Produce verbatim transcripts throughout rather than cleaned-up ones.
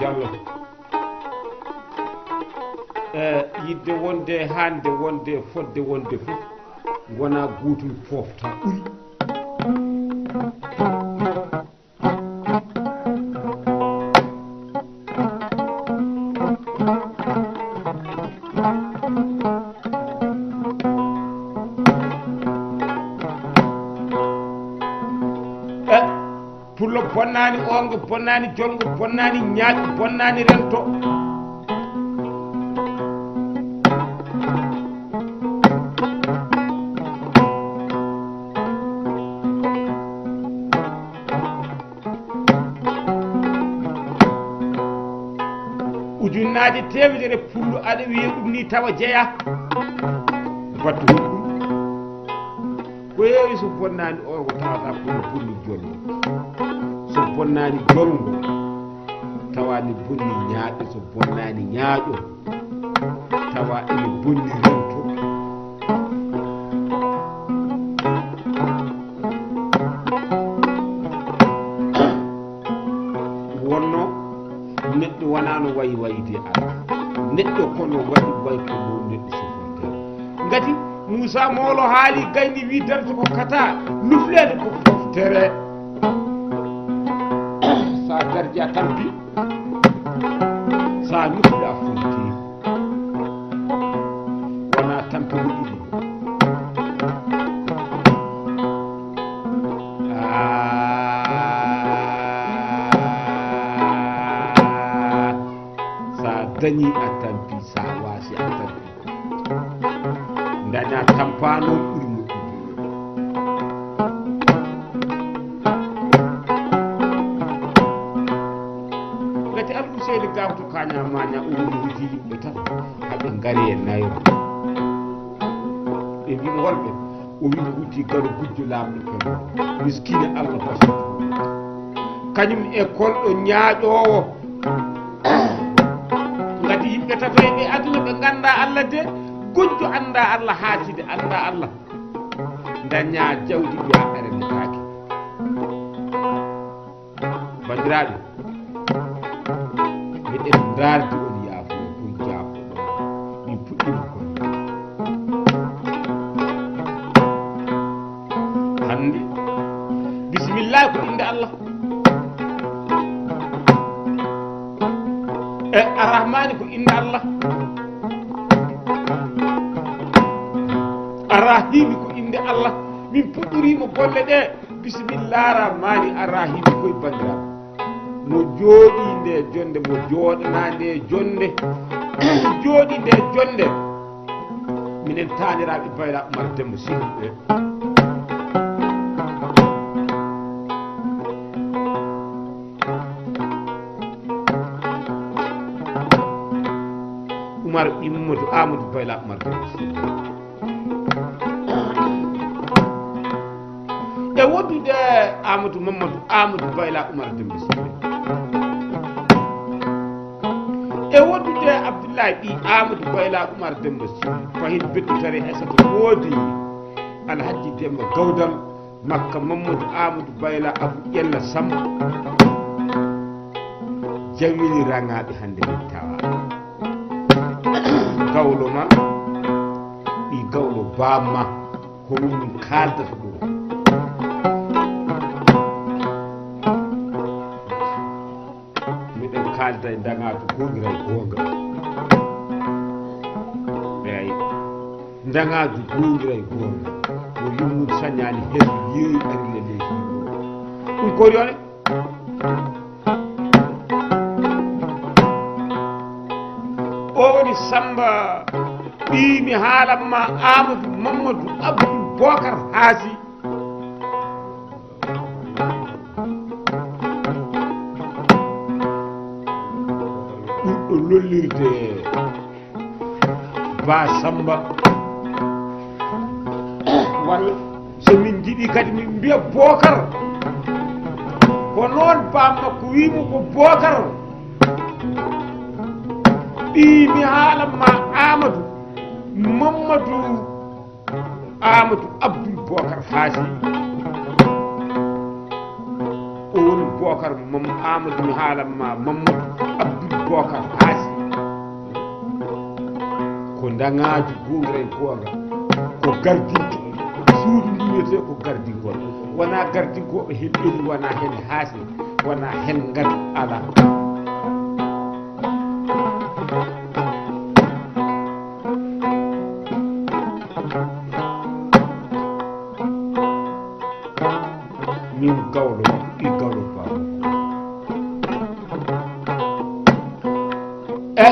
Jallo. E yidde wonde, hande wonde, fodde wonde fof, ngona gootum, foofta ɓuri. E pullo bonnaani, oongo bonnaani, jolngo bonnaani, ñaaƴo bonnaani, rento. Ujunnaaje teemedere pullo aɗa wiya ɗum ni tawa jeya. Battu honɗum? Ko heewi so bonnaani oongo tawata ko no bonni jolngo. So bonnaani jolngo tawa ne bonni ñaaƴo, so bonnaani ñaaƴo tawa ene bonni rento. Wonno neɗɗo wonaa no wayi wayi de alaa. Neɗɗo kono waɗi way ko no neɗɗo siforde. Ngati Muusa Moolo haali gayni wi darto ko kata, nufleede ko foftere. Sa darji a tampi, sa nufli a fonti. Wona tampere ɗiɗi. Ah, sa dañi a tampi, sa waasi a tampi. Daña tampano ɓuri moƴƴude. Ngati Abdou Seydi Gawto Kaña Maña, o woni wujji yimɓe tan, haɓe ngari e nayro. Ɓe mbi mo holɓe? O wi ko wutti Galo Gujjo, laamɗo Pemba, miskiina Allah basu. Kañum e kolɗo ñaaƴoowo. Ngati yimɓe tato e ɓe aduna ɓe ngannda Allah de, Gujjo annda Allah, haatide annda Allah. Daña jawdi wiya ɓerendetaake. Banndiraaɓe, miɗen ndaardi on yaafo, ko jaafo. Min puɗɗima ko hannde. Bismillah ko innde Allah. E Arrahmani ko innde Allah. Arrahimi ko innde Allah. Min puɗɗorima golle ɗe. Bismillah Rahmani Arrahimi koye banndiraaɓe. Mo jooɗi nde jonnde, mo jooɗana nde jonnde, jooɗi nde jonnde. Minen taaniraaɓe Bayla Umar Demba Sidi ɓe. Umar ɓii Mamadou Amadou Bayla Umar Demba Sidi. E wondude Amadou Mamadou Amadou Bayla Umar Demba Sidi. E wondude Abdoulaye ɓii Amadou Bayla Umar Demba Sidi. Fahin bettutare Aysata woodi Alhaji Demba Gawdal. Makka Mamadou Amadou Bayla Abou Ƴella Samb. Jawini raŋaaɓe hannde min tawa. Gawlo ma, ɓii gawlo baamma, ko min min kaaldata ɗum. Miɗen kaalda e ndaŋaatu goongira e goonga. Eey. Ndaŋaaju goongira e goonga. Ko yummum sañaani heen yeeyi ari le leydi. Ɗum ko yone. O woni Samba ɓii mi haalan ma Amadou Mamadou Abdou Bokar Haasi. Ɓurɗo lollirde Ba Samba. Walla so min njiɗi kadi min mbiya Bokar. Ko noon bammakko wiimo ko Bokar. Ɓii mi haalan ma Amadou Mamadou Amadou Abdoul Bokar Haasi. O woni Bokar Mam-, Amadou mi haalan ma Mamadou Bookar Haasi. Ko ndaŋaaju guuŋre goonga. Ko gardinko. Suudu ndu wiyetee ko gardinkooɓe. Wonaa gardinkooɓe heen ɓeli, wonaa heen haasi, wonaa heen ngadu alaa. Min gawlo makko, ɓii gawlo baaba. E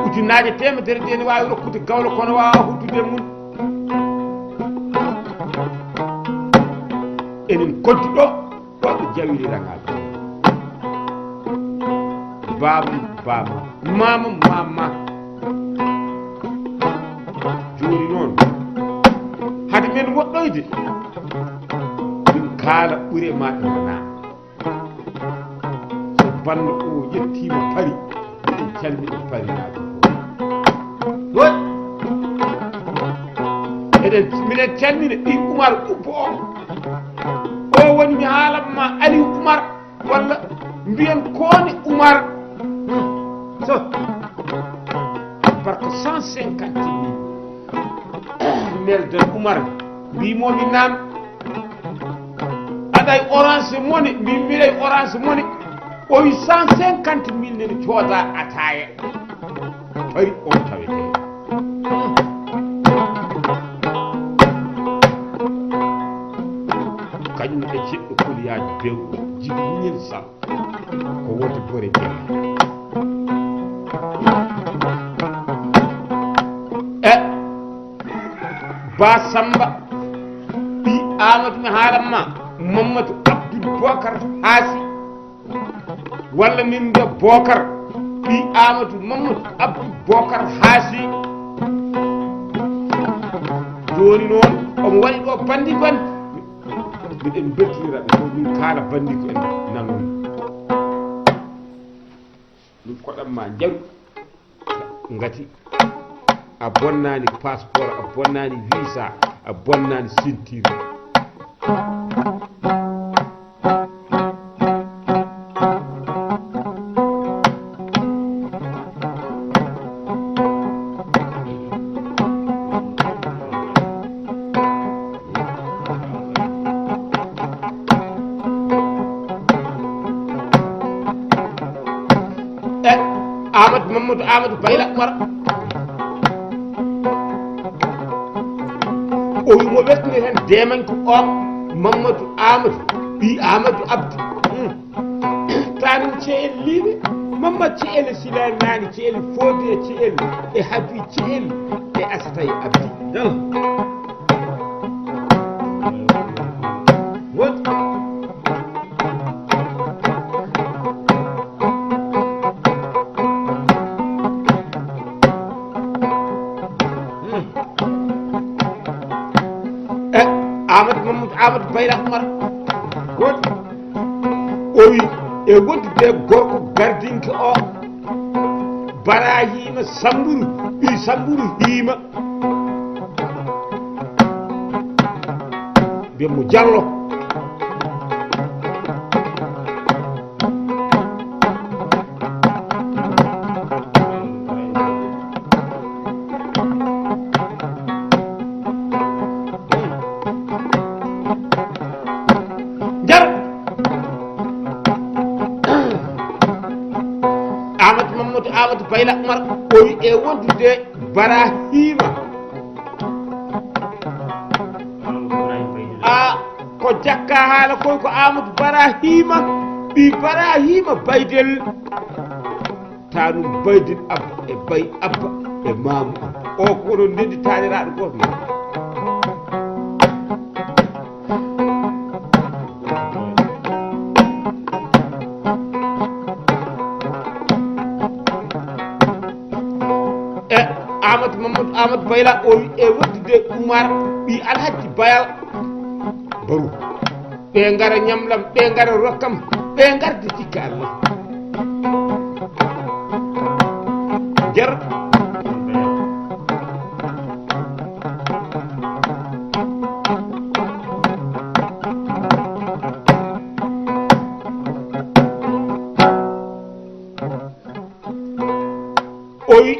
ujunnaaje teemedere ɗe ne waawi rokkude gawlo, kono waawaa huutude e mum. Enen koddi ɗo, ɗo ɓe jawiri ragaaɓe. Baaba, baaba, maama, maama. Jooni noon, hade men woɗɗoyde, min kaala ɓure ma ɗe wonaa. So banndo o yettiima Pari, eɗen calmina Parinaaɓe fof. Eɗen, miɗen calmina ɓii Umar Ubbo o. O woni, mi haalan ma, Aliou Umar, walla mbiyen Kooni Umar. So, barka cent cinquante mille. Nelden Umar, mbimo mi naan, aɗay Orange Money, mbi mbiɗay Orange Money. O wi cent cinquante mille nene cooda ataaya. Pari on tawete. Kañum e ceɗɗo koliyaaji bewɗo, jibi muñel sal. Ko wonde bore jeeya. E Ba Samba, ɓii Amadou, mi haalan ma, Mamadou Abdoul Bokar Haasi, walla min mbiya Bokar, ɓii Amadou Mamadou Abdoul Bokar Haasi. Jooni noon, omo waɗi ɗo bandi bandi. Miɗen mbeltinira ɓe fof, min kaala bandi ko en nanon. Min koɗan ma njaru ngati a bonnaani passeport, a bonnaani visa, a bonnaani ceinture. E Amadou Mamadou Amadou Bayla Umar. O wi mo weltini heen deemanko o, Mamadou Amadou, ɓii Amadou Abdou. Hmm. Tanum Ceel Liiɓe, Mamadou Ceel Silaani, Ceel Fodé Ceel, e Habi Ceel, e Asata e Abdi. Jal. Wot. Hmm. E Amadou Mamadou Amadou Bayla Umar. Wot. O wi e wondude gorko gardinke o, Barahima Samburu, ɓii Samburu Hiima. Mbiyen mo Jallo. Jar. Amadou Mamadou Amadou Bayla Umar, o wi e wondude Barahima. A ko jakka haala koy ko Amadou Barahima, ɓii Barahima Baydel. Tanum Baydel Abba e Bay Abba e Maamu Abba. O ko onon ndenndi taaniraaɗo gooto noon. E Amadou Mamadou Amadou Bayla, o wi e wondude Umar ɓii Alhaji Bayal Baru. Ɓe ngara ñamlam, ɓe ngara rokkam, ɓe ngardi cikka Allah. Jar.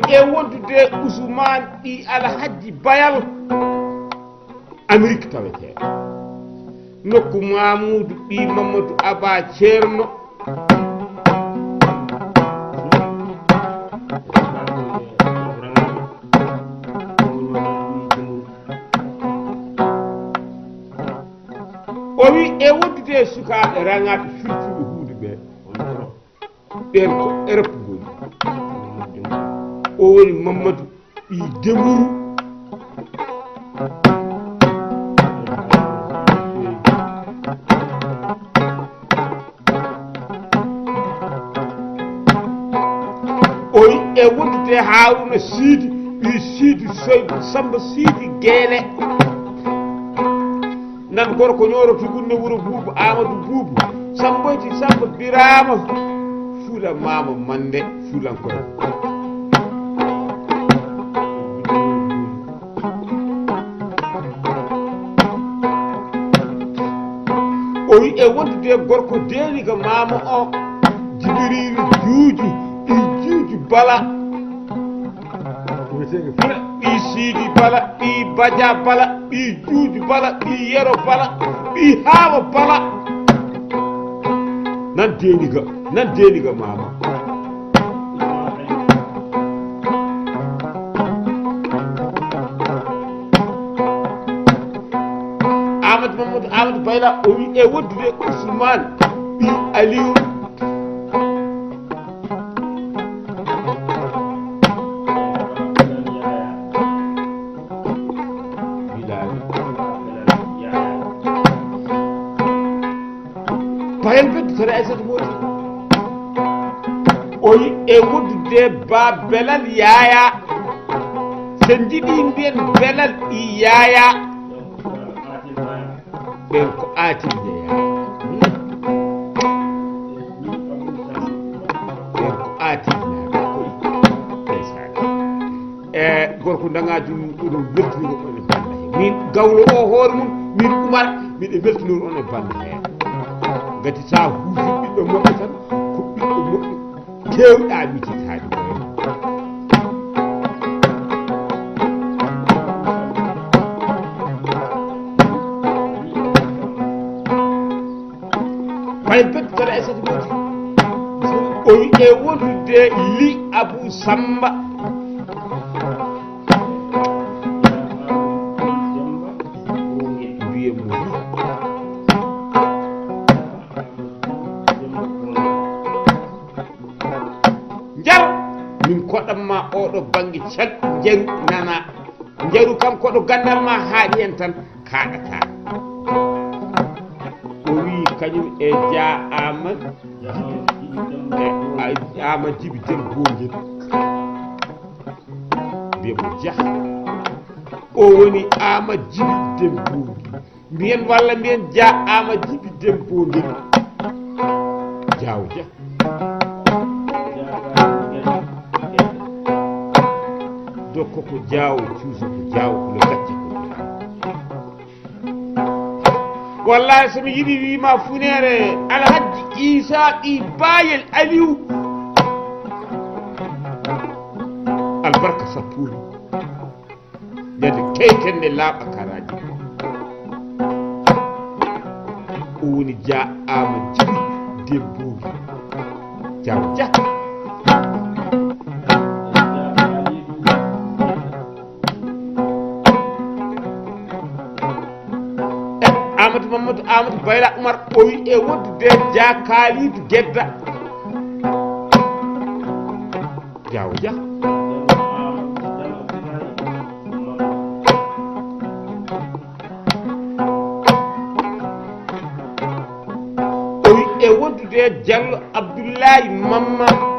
e wondude Usmaan ɓii Alhajji Bayal, Amerik taweteeɗo. Nokku Mamuudu ɓii Mamadou Aba Ceerno. O wi e wondude e sukaaɓe raŋaaɓe firtuɓe huude ɓe. Ɓeen ko Erop ngoni. O woni Mamadou ɓii Demuru. O wi e wondude Haruna Sidi ɓii Sidi Soydu Samba Sidi Geele. Nan gorko ñooro tugunne wuro Buubu Amadou Buubu Samboyti Samba Birama. Fula mama mande fulankoy. O wi e wondude gorko deeniga mama o Jibrilu Juuju ɓii Juuju Bala. Ɓii Siidi Bala ɓii Baja Bala ɓii Juuju Bala ɓii Yero Bala ɓii Haawa Bala. Nan deeniga nan deeniga mama. Amadou Mamadou Amadou Bayla o wi e wondude Ousmane ɓii Aliou. Payen beddu tara Aysata Moodi. O wi e wondude ba Belal Yaya. So njiɗi mbiyen Belal ɓii Yaya. Ɓen ko aatirde Yaya. Ɓen ko aatirde Yaya. Ndeysaan. E gorko Daŋaaju oɗon weltinori on e balla he. Min gawlo o hoore mum, min Umar, miɗo weltinori on e balla he. Ngati sa huufi ɓiɗɗo moƴƴo tan, ko ɓiɗɗo moƴƴo keewɗa mititaade ko. Ɓay bet kono Aysata Moodi. O wi e wondude li Abu Samba. Mbiye mo li. Njar min koɗan ma oɗo bannge cag njaru nana. Njaru kam koɗo gandal ma haaɗi en tan. Kaɗata. O wi kañum e Dia Ama Jibi, e, a-, Ama Jibi Dem Bongel. Mbiye mo Dia. O woni Ama Jibi Dem Bongel. Mbiyen walla mbiyen Dia Ama Jibi Dem Bongel. Jaawo Dia. Dokko ko jaawo, cuuso ko jaawo, kulo gacce ko jaawo. Wallahi, so mi yiɗi wiima funeere Alhajji Isa ɓii Bayel Aliou. Albarka sappoori. Ñande keyten ne laaɓa karaaji. O woni Dia Ama Jibi Dem Bongel. Jaawo Dia. E Amadou Mamadou Amadou Bayla Oumar o wi e wondude Dia Kalidou Gedda. Jaawo Dia. O wi e wondude Diallo Abdoulaye Mamma.